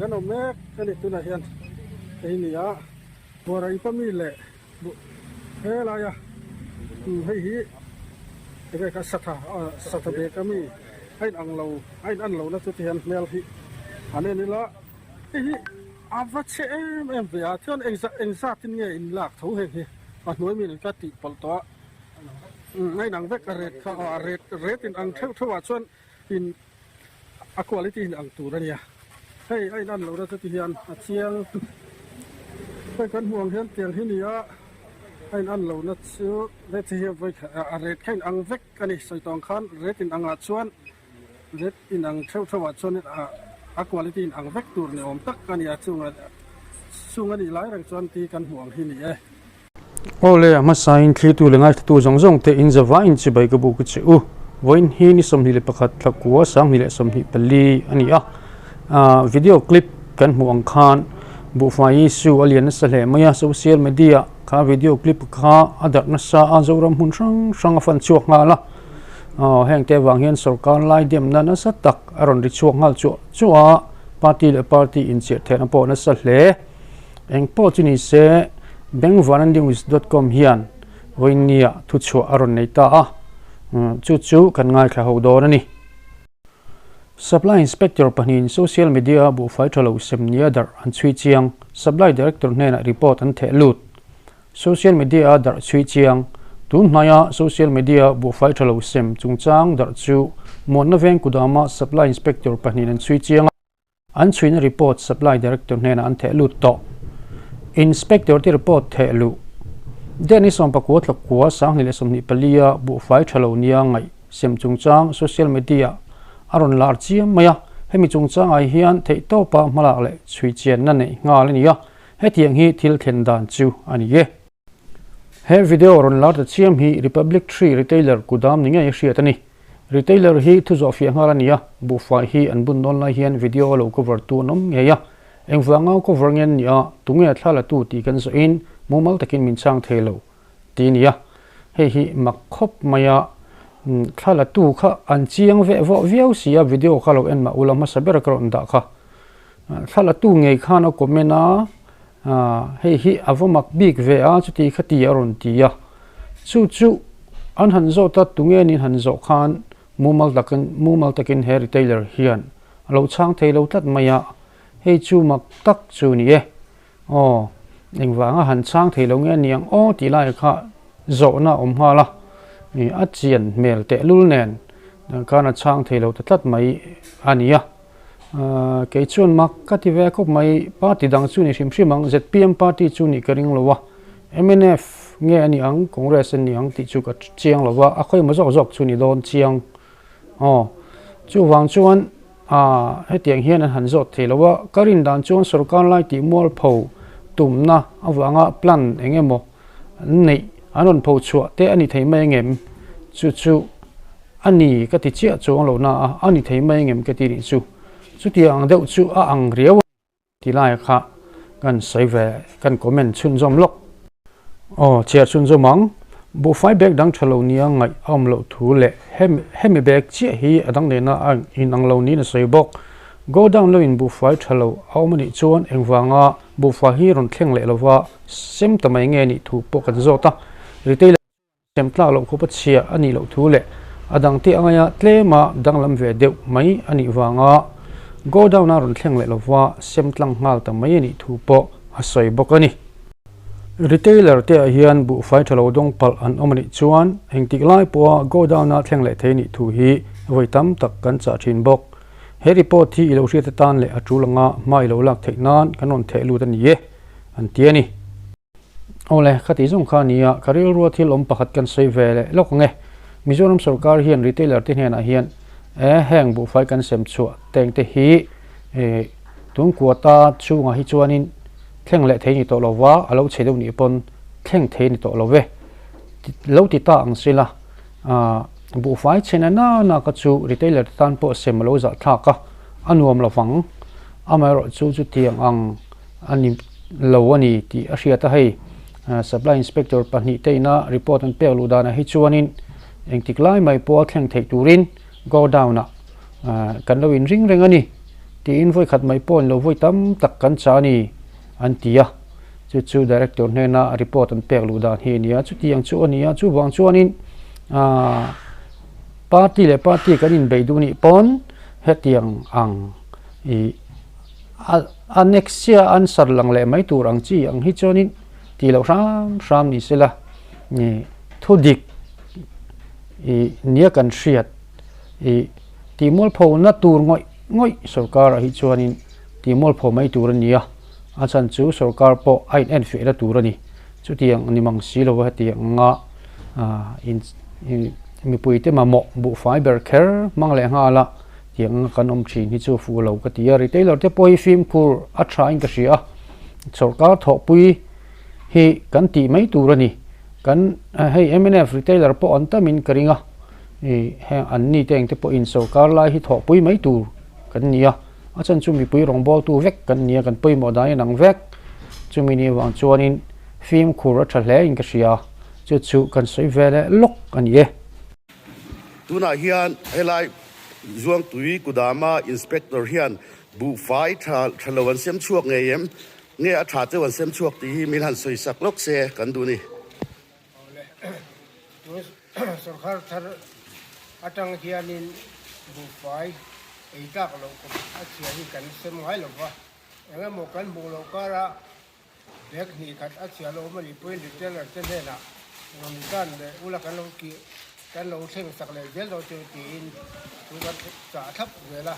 Kan awm mek a ni tunah hian hei ni a buara ipa mi leh helai a hei hi enge kha satha satha bag a mi a in ang lo a in an lo na chu ti hian hmel hi an en ila hei hi a va chhe em em ve a chuan engzah engzat in nge in lak tho heng hi a hnuai mi in ka tih pawlh tawh a a in ang vek a ret kha aw a ret ret in ang theuh theuh ah chuan in a quality in ang tur a nia hei a in an lohna chu ti hian a chiang hei kan hmuh ang hian tiang hi ni a a in an lohna chu heti hi vawi khat a ret kha in ang vek a ni sawi tawh ang khan ret in angah chuan ret in ang theuh theuh ah chuan a quality in ang vek tur ni awm tak a ni a chungah chung a nih lai reng chuan ti kan hmuh ang hi ni e. Aw le, a hmasain thlitu leh ngaithatu zawng zawng te in zava in chibai ka buk a che u. Vawiin hi ni 21 thla kua 2024 a ni a. Video clip kan hmuh ang khan buhfai issue a lian nasa hle mai a, social media kha video clip kha a darh nasa a, Zoram hmun hrang hrang a fan chhuak nghal a. Heng te avang hian sorkar lai demna nasa tak a rawn ri chhuak nghal chuah chuah a, party leh party inchirh theihna pawh nasa hle. Eng pawh chu ni se, Bengvananews dot com hian vawinia thuchhuah a rawn nei ta a, chu chu kan ngaithla ho dawn a ni. Supply Inspector pahnihin social media-a buhfai tha lo sem nia darh an chhui chiang, Supply Director hnenah report an theh lut. Social media-a darh chhui chiang, Tun hnaia social media-a buhfai tha lo sem chungchang darh chu Muanna Veng Kudama Supply Inspector pahnihin an chhui chiang a. An chhuina report Supply Director hnenah an theh lut tawh. Inspector te report theh luh. Date ni 19 thla kua 2024 a buhfai tha lo nia ngaih sem chungchang social media a rawn lar chiam mai a, hemi chungchang ai hian theihtawpa hmalak leh chhui chianna neih nghal a ni a, hetiang hi thil thlen dan chu a ni e. He video rawn lar ta chiam hi Republic Tree Retailer kudam ni ngei a hriat a ni. Retailer hi thu zawh fiah nghal a ni a, buhfai hi an bun dawn lai hian video a lo cover tu an awm ngei a. Engvanga cover nge an nih a, tunge thla la tu tih kan zawhin mumal takin min chhang thei lo ti a ni a. Hei hi mak khawp mai a, thla la tu kha an chiang veh vawh viau si a, video kha lo en mah ula hmasa ber ka rawn dah kha. Thla la tu ngei khan a comment a, Hei hi a va mak bik ve a, chuti kha ti a rawn ti a. Chu chu an han zawt a, tunge nin han zawh khan mumal takin mumal takin he retailer hian a lo chhang thei lo tlat mai a, hei chu mak tak chu ni e. Aw, engvanga han chhang thei lo nge niang aw tih lai kha zawhna a awm nghal a, a chian hmel tehlul nen khan a chhang thei lo ta tlat mai a ni a. Kei chuan mak ka ti ve khawp mai, party dang chu ni hrim hrim ang, zpm party chu nih ka ring lo a, mnf nge a nih ang, Congress a nih ang tih chu ka chiang lo va, a khawimaw zawk zawk chu ni dawn chiang aw. Chuvang chuan hetiang hian an han zawt thei lo a, ka rin dan chuan sorkar lai tih mualpho tumna avanga plan eng emaw an neih an rawn pho chhuah te a ni thei mai angem chu chu. A ni ka ti chiah chuang lo na a, a ni thei mai ngem ka ti nih chu. Chuti ang deuh chu a ang riau a ti lai kha kan sawi ve, kan comment chhunzawm lawk. Aw, chhiar chhunzawm ang. Buhfai bag dang tha lo nia ngaih a awm loh thu leh hemi hemi bag chiah hi a dang nena a inang lo niin a sawi bawk. Go down loin buhfai tha lo a awm a nih chuan engvanga buhfai hi rawn thleng leh lova sem ta mai nge nih thu pawh kan zawt a. Retailer. Sem tlak loh khawpa chhia a nih loh thu leh a dangte angaia tlema danglam ve deuh mai a nih vanga godown-a rawn thleng leh lova sem tlang nghal ta mai a nih thu pawh a sawi bawk a ni. Retailer te ah hian buhfai tha lo dawng palh an awm a nih chuan engtik lai pawha godown-a thleng leh thei nih thu hi vawi tam tak kan chah thin bawk. He report hi i lo hriat atan leh a tul anga hma i lo lak theih nan kan rawn theh lut a ni e, an ti a ni. Awle, ka tih zawng kha a ni a, ka rilrua thil awm pakhat kan sawi ve leh lawk ang e. Mizoram sorkar hian retailer te hnenah hian e heng buhfai kan sem chhuah teng te hi e tun quota chhungah hi chuanin thleng leh thei ni tawh lo va, a lo chhe deuh nih pawn thleng thei ni tawh lo ve. Lo ti ta ang sila, buhfai chhe na na ka chu retailer te tan pawh sem a lo zahthlak a, a nuam lo vang. Amaherawhchu chutiang ang a ni lo a ni tih a hriat a, hei Supply Inspector pahnihte ina report an pek luh danah hi chuanin engtik lai mai pawha thleng theih turin godown-ah kan lo inring reng a ni Tiin vawi khat mai pawh lo vawi tam tak kan chah a ni, an ti a. Chu chu Director hnena report an pek luh dan hi a ni a. Chutiang chu a ni a, chuvang chuanin aah party leh party kan inbeih duh nih pawn hetiang ang ih a a next year answer lang leh mai tur ang chi ang hi chuanin tih loh hram hram ni sela ih thudik ih nia kan hriat ih tih mualpho na tur ngawih ngawih sorkar ah hi chuanin tih mualpho mai tur a ni a, a chhan chu sorkar pawh a in enfiah na tur a ni. Chutiang ni mang si lo a hetiang anga ah in ih mipui te mamawh buhfai ber kher hmang leh nghal a tiang anga kan awm thin hi chu fuh lo ka ti a, retailer te pawh hi fimkhur a tha in ka hria a, sorkar thawhpui hi kan tih mai tur a ni. Kan hei mnf retailer pawh an tamin ka ring a. Ih heng an ni te engte pawhin sorkar lai hi thawhpui mai tur kan ni a, a chhan chu mipui rawngbawltu vek kan ni a, kan pawimawh dan in ang vek. Chumi ni avang chuanin fimkhur a tha hle in ka hria, chu chu kan sawi ve leh lawk a ni e. Tunah hian helai Zuangtui Kudama Inspector hian buhfai tha tha lo an sem chhuak ngei em? Nge a tha cheu an sem chhuak tih hi min han sawi sak lawk se kan duh ni. Tun sorkar thar atang hianin buhfai ei tlak loh kawp a chhia hi kan sem ngai lo va, eng emaw kan hmuh loh kara bag hnih khat a chhia lo awm a nih pawhin retailer te hnenah rawn dan leh ula kan lo kih kan lo thleng sak leh zel dawn chu tiin thu kan chah thlap zel a.